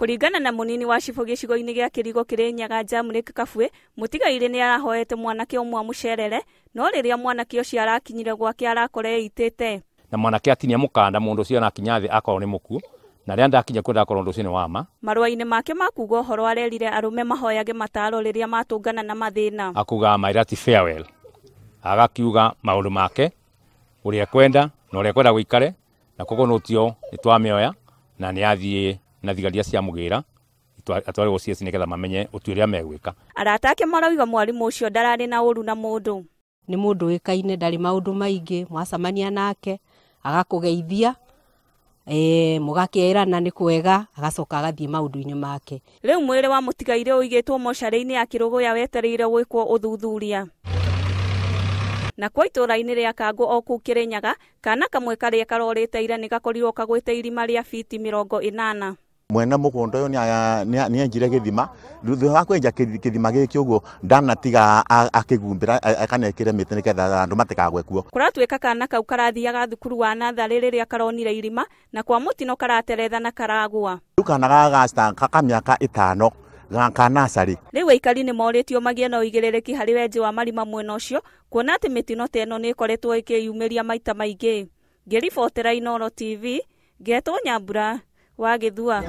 Kũringana na mũnini wa cibũ gĩcigo-inĩ gĩa Kĩrigo Kĩrĩnyaga Jamrick Kabwe, mũtigairĩ nĩ arahoete mwanake ũmwe amũcerere, no rĩrĩa mwanake ũcio arakinyire gwake arakora eitĩte. Na mwanake atinia mũkanda mũndũ ũcio anakinya thĩ akorwo nĩ mũkuũ, na rĩrĩa ndakinya kuo ndakorwo ũndũ ũcio nĩ wa ma. Marũa-inĩ make ma kuuga ũhoro arerire arũme mahoyage mataro rĩrĩa matũngana na mathĩna. Akuga mairati farewell, agakiuga maũndũ make ũrĩa ekwenda na ũrĩa ekwenda gũikare, na koguo nũtio nĩ twamĩoya na nĩ athiĩ na thigari cia mũgĩra atwarĩrwo CS nĩgetha mamenye ũtui ũrĩa megwĩka. Arata ake marauga mwarimũ ũcio ndararĩ na ũru na mũndũ. Nĩ mũndũ wĩkaine, ndarĩ maũndũ maingĩ, mwacemania nake agakũgeithia, mũgakĩrana nĩ kwega, agacoka agathiĩ maũndũ-inĩ make. Rĩu mwĩrĩ wa mũtigairĩ ũigĩtwo mocarĩ-inĩ ya Kĩrũgũya wetereire gwĩkwo ũthuthuria. Na kwa itũũra-inĩ rĩa Kangũ o kũu Kĩrĩnyaga, kana kamwe karĩa karorĩte ira nĩ gakorirwo kagwĩte irima rĩa fiti 80. Mwene mũgũnda ũyũ nĩ enjire gĩthima, thutha wa kwenja kĩthima gĩkĩ ũguo ndanatiga akĩgumbĩra akanekĩre mĩtĩ nĩgetha andũ matikagwe kuo. Kũratuĩka kana kau karathiaga thukuru wa natharĩ rĩrĩa karonire irima na kwa mũtino karateretha na karagwa. Rĩu kana gaka ka mĩaka 5 ga nasarĩ. Rĩu aikari nĩ morĩtio magĩe na ũigĩrĩrĩki harĩ wenji wa marima mwena ũcio, kuona atĩ mĩtino ta ĩno nĩ ĩkoretwo ĩkĩyumĩria maita maingĩ. Ngĩribotera Inooro TV, ngetwo Nyambura wa Gĩthua.